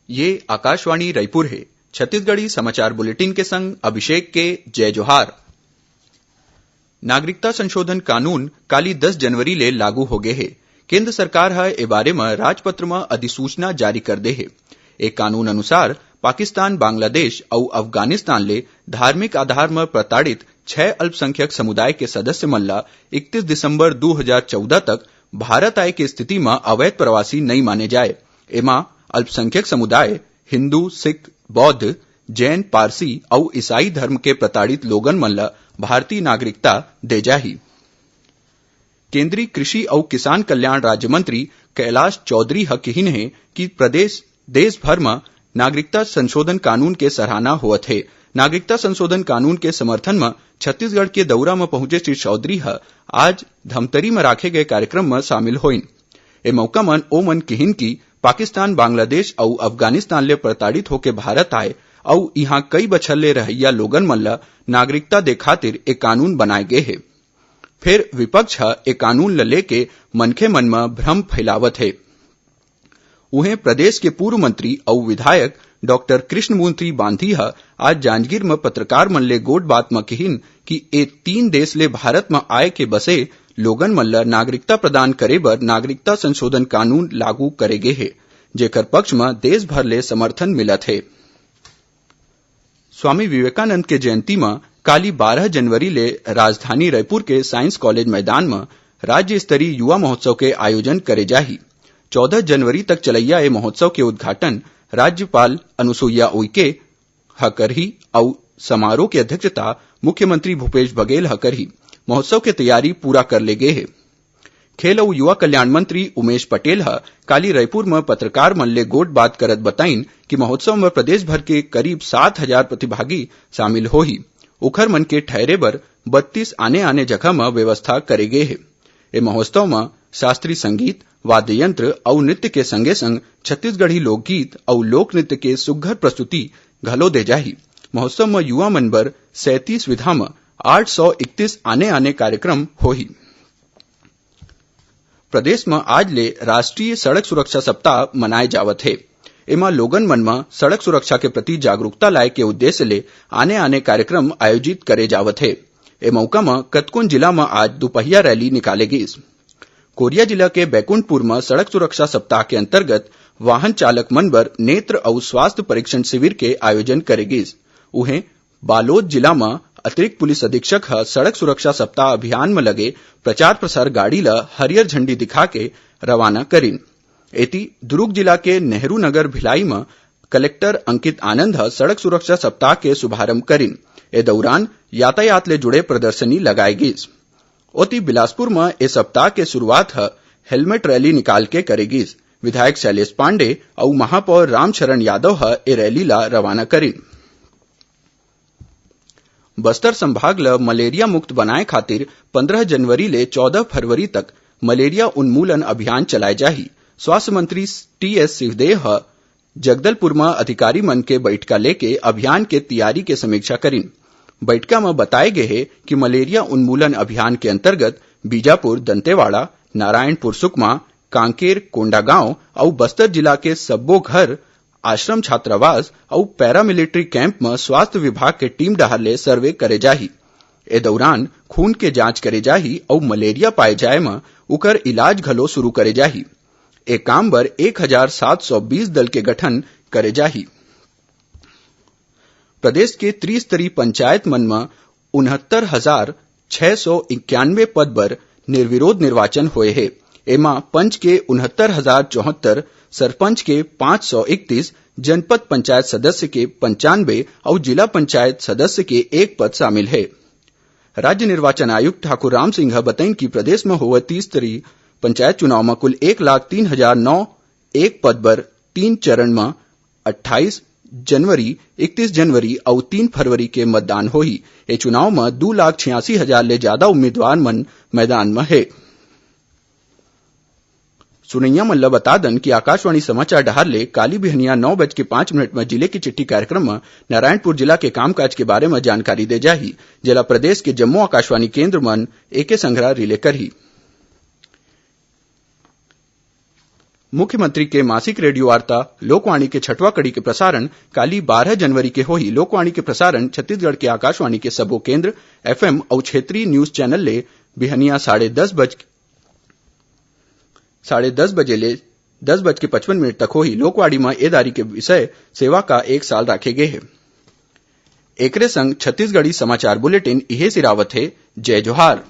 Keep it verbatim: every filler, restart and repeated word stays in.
ये आकाशवाणी रायपुर हे। छत्तीसगढ़ी समाचार बुलेटिन के संग अभिषेक के जय जोहार। नागरिकता संशोधन कानून काली दस जनवरी ले लागू होगे हे। केंद्र सरकार ह ए बारे म राजपत्र म अधिसूचना जारी कर दे हे। ए कानून अनुसार पाकिस्तान, बांग्लादेश अउ अफगानिस्तान ले धार्मिक आधार म प्रताड़ित छह अल्पसंख्यक समुदाय के सदस्य मन ल इकतीस दिसंबर दू हजार चौदह तक भारत आए के स्थिति म अवैध प्रवासी नइ माने जाए। एमा अल्पसंख्यक समुदाय हिंदू, सिख, बौद्ध, जैन, पारसी अउ ईसाई धर्म के प्रताड़ित लोगन मन ल भारतीय नागरिकता दे जाही। केंद्रीय कृषि अउ किसान कल्याण राज्य मंत्री कैलाश चौधरी ह किहिन हे कि प्रदेश, देश भर म नागरिकता संशोधन कानून के सराहना होवत हे। नागरिकता संशोधन कानून के समर्थन म छत्तीसगढ़ के दौरा म पहुंचे श्री चौधरी ह आज धमतरी म राखे गए कार्यक्रम म शामिल होइन। ए मौका मन ओमन किहिन कि पाकिस्तान, बांग्लादेश अउ अफगानिस्तान ले प्रताड़ित होके भारत आए अउ इहां कई बछर ले रहइया लोगन मन ल नागरिकता दे खातिर ए कानून बनाए गे हे। फेर विपक्ष ह ए कानून ल लेके मनखे मन म भ्रम फैलावत हे। उहें, प्रदेश के पूर्व मंत्री अउ विधायक डॉक्टर कृष्णमूर्ति बांधी ह आज जांजगीर म पत्रकार मन ले गोठ बात म किहिन कि ए तीन देश ले भारत म आए के बसे लोगन मन ल नागरिकता प्रदान करे बर नागरिकता संशोधन कानून लागू करे गे हे, जेकर पक्ष म देश भर ले समर्थन मिलत हे। स्वामी विवेकानंद के जयंती म काली बारह जनवरी ले राजधानी रायपुर के साइंस कॉलेज मैदान म राज्य स्तरीय युवा महोत्सव के आयोजन करे जाही। चौदह जनवरी तक चलइया ए महोत्सव के उद्घाटन राज्यपाल अनुसुईया उइके ह करही अउ समारोह के अध्यक्षता मुख्यमंत्री भूपेश बघेल ह करही। महोत्सव के तैयारी पूरा कर ले गे हे। खेल अउ युवा कल्याण मंत्री उमेश पटेल ह काली रायपुर म पत्रकार मन ले गोठ बात करत बताइन कि महोत्सव म प्रदेश भर के करीब सात हजार प्रतिभागी शामिल होही। उखर मन के ठहरे बर बत्तीस आने-आने जगह म व्यवस्था करे गे हे। ए महोत्सव म शास्त्रीय संगीत, वाद्य यंत्र अउ नृत्य के संगे-संग छत्तीसगढ़ी लोकगीत अउ लोक नृत्य के सुघ्घर प्रस्तुति घलो दे जाही। महोत्सव म युवा मन बर सैंतीस विधा म आठ सौ इकतीस आने-आने कार्यक्रम होही। प्रदेश म आज ले राष्ट्रीय सड़क सुरक्षा सप्ताह मनाए जावत हे। एमा लोगन मन म सड़क सुरक्षा के प्रति जागरूकता लाए के उद्देश्य ले आने-आने कार्यक्रम आयोजित करे जावत हे। ए मौका म कतकोन जिला म आज दुपहिया रैली निकाले गीस। कोरिया जिला के बैकुंठपुर म सड़क सुरक्षा सप्ताह के अंतर्गत वाहन चालक मन बर नेत्र अउ स्वास्थ्य परीक्षण शिविर के आयोजन करे गीस। उहें, बालोद जिला म अतिरिक्त पुलिस अधीक्षक ह सड़क सुरक्षा सप्ताह अभियान म लगे प्रचार प्रसार गाड़ी ल हरियर झंडी दिखा के रवाना करिन। एती, दुरूग जिला के नेहरू नगर भिलाई म कलेक्टर अंकित आनंद ह सड़क सुरक्षा सप्ताह के शुभारंभ करिन। ए दौरान यातायात ले जुड़े प्रदर्शनी लगाए गीस। ओती, बिलासपुर म ए सप्ताह के शुरुआत ह हेलमेट रैली निकाल के करे गीस। विधायक शैलेश पांडे अउ महापौर रामशरण यादव ह ए रैली ला रवाना करिन। बस्तर संभाग ल मलेरिया मुक्त बनाए खातिर पंद्रह जनवरी ले चौदह फरवरी तक मलेरिया उन्मूलन अभियान चलाए जाही। स्वास्थ्य मंत्री टीएस सिंहदेव ह जगदलपुर म अधिकारी मन के बइठका लेके अभियान के तियारी के समीक्षा करिन। बइठका म बताए गे हे कि मलेरिया उन्मूलन अभियान के अंतर्गत बीजापुर, दंतेवाड़ा, नारायणपुर सुकमा, कांकेर, कोंडागांव अउ बस्तर जिला के सब्बो घर, आश्रम छात्रावास अउ पैरामिलिट्री कैंप म स्वास्थ्य विभाग के टीम डहार ले सर्वे करे जाही। ए दौरान खून के जांच करे जाही अउ मलेरिया पाए जाए म उकर इलाज घलो शुरू करे जाही। ए काम बर एक हजार सात सौ बीस दल के गठन करे जाही। प्रदेश के त्रिस्तरीय पंचायत मन म उनहत्तर हजार छह सौ इक्यानवे पद बर निर्विरोध निर्वाचन होए हे। एमा पंच के उनहत्तर हजार चौहत्तर, सरपंच के पाँच सौ इकतीस, जनपद पंचायत सदस्य के पंचानवे अउ जिला पंचायत सदस्य के एक पद शामिल हे। राज्य निर्वाचन आयुक्त ठाकुर राम सिंह ह बतइन कि प्रदेश म होवत त्रिस्तरीय पंचायत चुनाव म कुल एक लाख तीन हजार नौ एक पद बर तीन चरण म अट्ठाईस जनवरी, इकतीस जनवरी अउ तीन फरवरी के मतदान होही। ए चुनाव म दू लाख छियासी हजार ले जादा उम्मीदवार मन मैदान म हे। सुनइया मन ल बता दन कि आकाशवाणी समाचार डहार ले काली बिहनिया नौ बज के पाँच मिनट म जिले की चिट्ठी कार्यक्रम म नारायणपुर जिला के कामकाज के बारे म जानकारी दे जाही, जेला प्रदेश के जम्मो आकाशवाणी केंद्र मन एके संघरा रिले करही। मुख्यमंत्री के मासिक रेडियो वार्ता लोकवाणी के छठवां कड़ी के प्रसारण काली बारह जनवरी के होही। लोकवाणी के प्रसारण छत्तीसगढ़ के आकाशवाणी के सबो केंद्र, एफएम अउ क्षेत्रीय न्यूज चैनल ले बिहनिया साढ़े दस बज, साढ़े दस बजे ले दस बज के पचपन मिनट तक होही। लोकवाणी म ए दारी के विषय सेवा का एक साल राखे गे हे। एकरे संग छत्तीसगढ़ी समाचार बुलेटिन इहे सिरावत हे। जय जोहार।